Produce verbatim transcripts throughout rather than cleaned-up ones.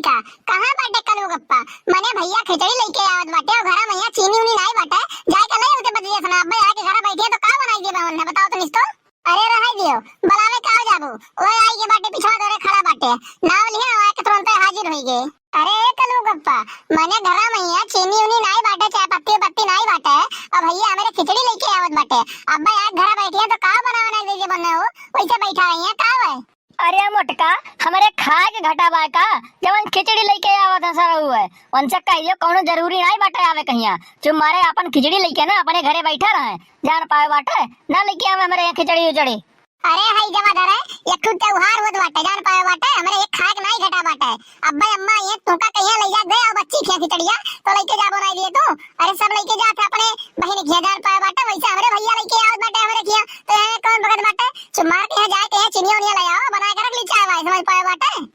का, कहाँ बाटे कलू गप्पा? मने भइया खिचड़ी लइके आवत बाटे अउ घरा मइहाँ चीनी उनी नाई बाटे। जाए के नहीं होते बतिया सुना, अब्बे आके घरा बैठिया तो का बनाई देबा उन्हें, बताओ तो निस्तो। अरे रहे दियो, बुलावे का जाबू? ओए आई के बाटे पिछवा तोरे खड़ा बाटे, नाव लिहे आके तुरंते हाजिर होई गे। अरे ए कलू गप्पा, मने घरा मइहाँ चीनी उनी नाई बाटे, चाय पत्ती पत्ती नाई बाटे, अब भइया हमरे खिचड़ी लइके आवत बाटे। अब्बे आके घरा बैठिया तो का बनावे नाई दे जे बने हो, वैसे बैठा रही है का है? अरे मोटका, हमरे खाए के घटा बा का? जवन खिचड़ी लइके आवत है सरऊ है, उनसे कहियो कौनो जरूरी नाई बाटे आवे कहिया। चुप मारे आपन खिचड़ी लइके ना अपने घरे बैठा रहे, जान पाए बाटे, ना लइके आवे हमरे यहाँ खिचड़ी उचड़ी। अरे हई जवा धरे, एक ठो त्योहार होत बाटे, जान पाए बाटे, हमरे एक खाए के नाई घटा बाटे। अब्बे अम्मा ये तोका कहिया लइ जात बे, अउ बच्ची खिया खिचड़िया, तो लइके जाबो नाई दिए तू। अरे सब लइके जात है अपने बहिन खिया, जान पाए बाटे, वैसे हमरे भइया लइके आवत बाटे हमरे खिया, तो यहाँ कौन बगत बाटे? चुप मार के यहाँ जाए के यहाँ चिनिया उनिया ले आओ, बना के रख ली चाय वाय, समझ पाए बाटे।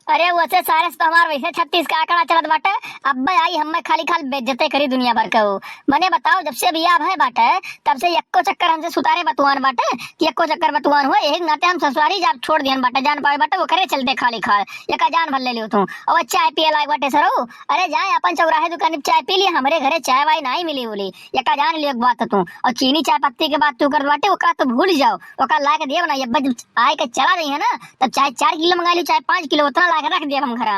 अरे वैसे सारे से तो हमार वैसे छत्तीस का आंकड़ा चलत बाटे, अब्बे आई हमें खाली खाल बेइज्जते करी दुनिया भर के हो। मने बताओ, जब से बियाह भय बाटे, तब से यक्को चक्कर हमसे सुतारे बतुआन बाटे, कि यक्को चक्कर बतुआन हो, एक नाते हम ससुरारी जाब छोड़ दिहन बाटे, जान पाए बाटे, ओकरे चलते खाली खाल, एका जान भर ले लियो तू। और चाय पिए लायक बाटे सरो, अरे जाए अपन चौराहे दुकान पे चाय पी लिए, हमरे घरे चाय वाय नाई मिली बोली, एका जान लियो एक बात तू। और चीनी चाय पत्ती के बात तू कर बाटे, ओका तो भूल जाओ, ओका ला के देब ना, ये बस आए के चला जाई है ना, तब चाहे चार किलो मंगा ली, चाहे पाँच किलो, उतना ला के रख देब हम घरा।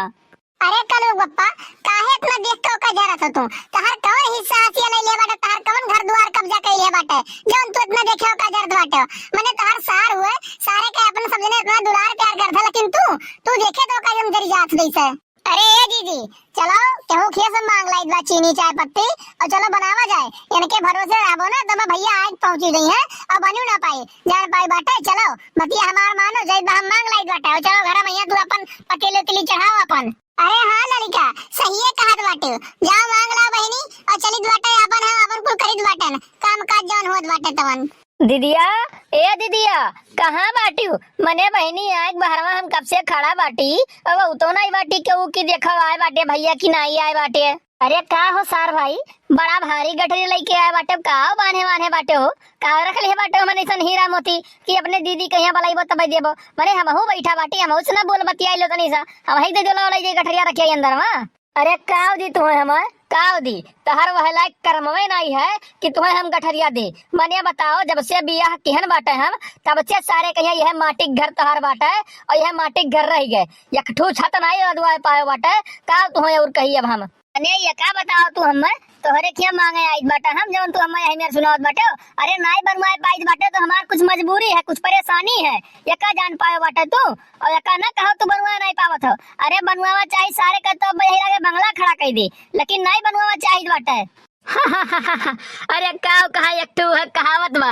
अरे कलू गप्पा, काहे इतना देख के ओका जरत हो तू? तहार कवन हिस्सा हसिया नहीं ले बाटे, तहार कवन घर दुआर कब्जा कइले बाटे, जौन तू इतना देखे ओका जरत बाटे? मने तहार सार हुए, सारे के अपन सब जने इतना दुलार प्यार करत है, लेकिन तू, तू देखे तो ओका जम जरी जात जैसे। अरे ए दीदी, चलो, केहू खिया से मांग लाइत बा चीनी चाय पत्ती, और चलो बनावा जाए। इनके भरोसे रहबो ना, तो मैं भइया आज पहुंची गई है, अब बनू ना पाई, जान पाई बाटे। चलो, बतिया हमार मानो, जय बा हम मांग लाइत बाटे, और चलो घर में तू अपन पतीली उतीली चढ़ाओ अपन। अरे हाँ लड़का, सही है कहत बाटे, जाओ मांग लाओ बहिनी, और चलित बाटे अपन, हम अपन कुल करित बाटन, काम काज जौन होत बाटे तवन। दीदिया, ए दीदिया, कहाँ बाटिउ? मने बहिनी, आए बहरवा हम कब से खड़ा बाटी, अब उ तो नहीं बाटी केहू कि देखा आए बाटे भइया कि नहीं आए बाटे। अरे का हो सार भाई, बड़ा भारी गठरी लइके आए बाटे, का हो बान्हे बान्हे बाटे हो, का रख लिहे बाटे हो मने ऐसन हीरा मोती कि अपने दीदी कहिया बलाइबो तब देबो। मने हमहू बैठा बाटी, हमहू से ना बोल बतियाई लो तनी सा, हम ही दे दिला वाला ये गठरिया रखिया अंदर मा। अरे काव दी तुहे हम, काव दी, तहर वह लायक करमवे नाई है कि तुहे हम गठरिया दे। मने बताओ, जब से बियाह किहन बाटे हम, तब से सारे कहिया यह माटी के घर तहर बाटे और यह माटी के घर रह गए, एक ठू छत नाई अदुआ पाए बाटे। काव तुहे और कही अब हम? मने ये का बताओ तू हम, तोहरे खिया मांगे आइत बाटे हम, जवन तू हम यही मेर सुनावत बाटे। अरे नाई बनवाए पाइत बाटे तो हमार कुछ मजबूरी है, कुछ परेशानी है, ये का जान पाए बाटे तू? और एका ना कहो तू बनवा नहीं पावत हो। अरे बनवावा चाही सारे का तो अब यही लगे बंगला खड़ा कर दी, लेकिन नहीं बनवावा चाही बाटे। अरे काव कहा एक ठू है कहावत बा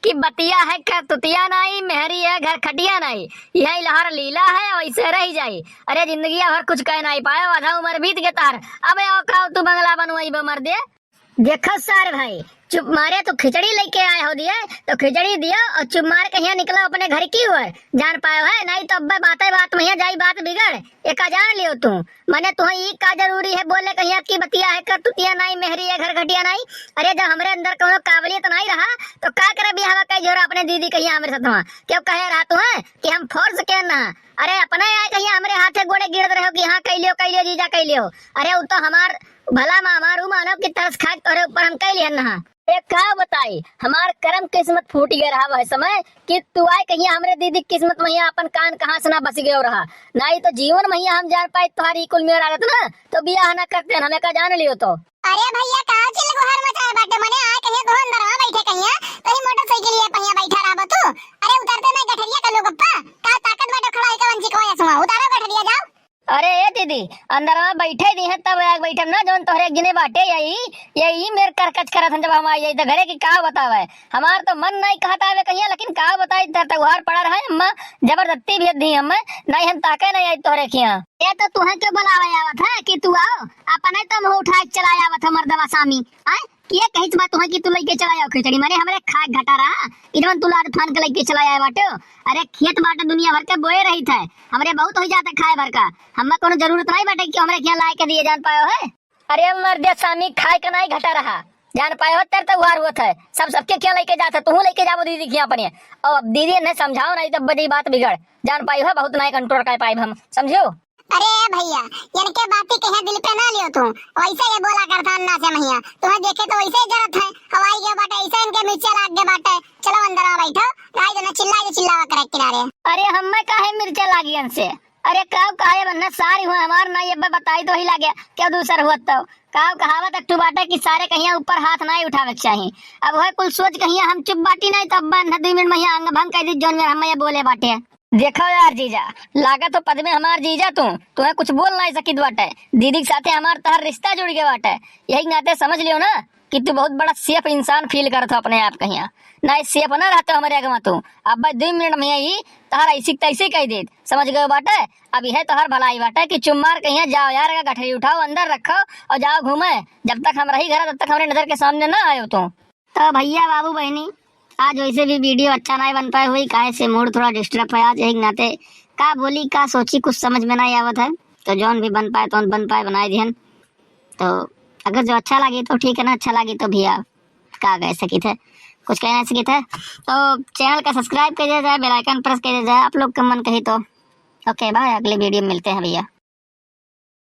कि बतिया है करतुतिया नहीं, मेहरी है घर खटिया नहीं, यही लहर लीला है वैसे रह जाई। अरे जिंदगी भर कुछ कह नहीं पाए, आधा उम्र बीत के तार, अब आओ काव तू बंगला बनवाई बा मर दे। देखो सार भाई, चुप मारे तू खिचड़ी लेके आए हो दिए, तो खिचड़ी दियो और चुप मार के यहाँ निकलो अपने घर की ओर, जान पायो है, नहीं तो अब्बे बातें बात में यहाँ जाई बात बिगड़, एका जान लियो तू। मने तुहे ई का जरूरी है बोले कहिया की बतिया है करतुतिया नहीं, मेहरी है घर खटिया नहीं। अरे जब हमरे अंदर कोनो काबिलियत नहीं रहा, तो का करे बियाहवा कई जोरा अपने दीदी कहिया हमरे सथवा, क्यों कहे रहा तुहे कि हम फोर्स के ना? अरे अपने आए कहिया हमरे हाथे गोड़े गिरत रहो कि हाँ कह लियो, कह लियो जीजा कह लियो। अरे उ तो हमार भला मा हमार उ मानव कि तरस खाए तोरे ऊपर हम कह लिहन ना। अरे का बताई, हमार करम किस्मत फूट गए रहा वह समय कि तू आए कहिया हमरे दीदी किस्मत में यहाँ अपन कान कहाँ से ना बस गयो रहा, नहीं तो जीवन में यहाँ हम जान पाए तुम्हारी कुल मेर आदत ना, तो बियाह ना करते हैं, हमें का जान लियो तो। अरे भइया, का चिल्ला गुहार मचाए बाटे? मने आए कहिया तू अंदरवा बैठे कहिया, तो ही मोटरसाइकिल लिए पहिया बैठा रहबो तू। अरे उतरते नहीं गठरिया का लोग अप्पा, का ताकत बाटे खड़ा होके वंची को सुआ, उतारो गठरिया जाओ। अरे ए दीदी, अंदरवा बैठे दी है तब आग बैठम ना, जौन तोहरे एक जने बाटे यही, यही मेर करकच करत हन जब हम आई जाई तो घरे की का बतावे। हमार तो मन नहीं कहता आवे कहिया, लेकिन का बताई तर तगुहार पड़ा रहा है अम्मा, जबरदस्ती भेज दी हमें, नहीं हम ताके नहीं आई तोहरे खिया। ये तो तुहे क्यों बुलावे आवत है कि तू आओ, अपने तो मुंह उठाए के चला आवत है मर्दवा सामी, आय? के कहित बा तुहे कि तू लइके चला आओ खिचड़ी, माने हमरे खाए घटा रहा, इधवन तू लाद फान के लइके चला आए बाटे। अरे खेत बाटे दुनिया भर के बोए रहित है, हमरे बहुत हो जाता खाए भर का, हमें कोनो जरूरत नहीं बाटे कि हमरे खिया लाए के दिए जान पायो है। अरे मर्दे सामी खाए के नहीं घटा रहा, जान पायो है, तेरे तो उहार होत है, सब सबके खिया लइके जात है, तू लइके जाबो दीदी खिया अपने। और अब दीदी ने समझाओ नहीं तब बजी बात बिगड़, जान पायो है, बहुत नहीं कंट्रोल कर पाए हम, समझो। अरे भइया, इनके बाती कहिया दिल पे ना लियो तू। वैसे ये बोला करत हैं अन्ना से महिया, तुम्हें देखे तो वैसे ही जरत है। हवाई गए बाटे, ऐसे इनके मिर्चा लाग गए बाटे। चलो अंदर आ बैठो, राई देना चिल्ला जो चिल्लावा करे किनारे। अरे हमें काहे मिर्चा लागी इनसे? अरे काव कहावत बन्ना सारी हुआ हमार ना, ये बताई तो ही लागे, क्यों दूसर हुआ तो। काव कहावत अट्टू बाटे कि सारे कहिया ऊपर हाथ ना ही उठावे के चाही। अब वह कुल सोच कहिया हम चुप बाटी नहीं, तब बन्ना दुई मिनट महिया अंग भंग कर दी, जौन में हम ये बोले बाटे। देखो यार जीजा, लागत हो पद में हमार जीजा तू, तुम्हें कुछ बोल नहीं सकित बाटे। दीदी के साथे हमार तहर रिश्ता जुड़ गए बाटे, यही नाते समझ लियो ना कि तू बहुत बड़ा सेफ इंसान फील करत हो अपने आप कहिया। ना सेफ ना रहते हमारे आगे तू, अब भाई दो मिनट में ही तहर ऐसी तैसी कह देत, समझ गए बाटे। अब यह तोहर भलाई बाटे कि चुम्मार कहिया जाओ यार, गठरी उठाओ, अंदर रखो और जाओ घूमे। जब तक हम रही घर, तब तक हमारे नजर के सामने ना आयो तू। तो भइया, बाबू, बहिनी, आज वैसे भी वीडियो अच्छा नहीं बन पाए हुई, काहे से मूड थोड़ा डिस्टर्ब है आज, एक नाते का बोली का सोची कुछ समझ में नहीं आवत है। तो जौन भी बन पाए तो बन पाए बनाए दिहन। तो अगर जो अच्छा लगे तो ठीक है ना, अच्छा लगे तो भइया का कह सकित है, कुछ कह नहीं सकित है। तो चैनल का सब्सक्राइब कर दिया जाए, बेल आइकन प्रेस कर दिया जाए, आप लोग का मन कही तो। ओके बाय, अगले वीडियो में मिलते हैं भइया।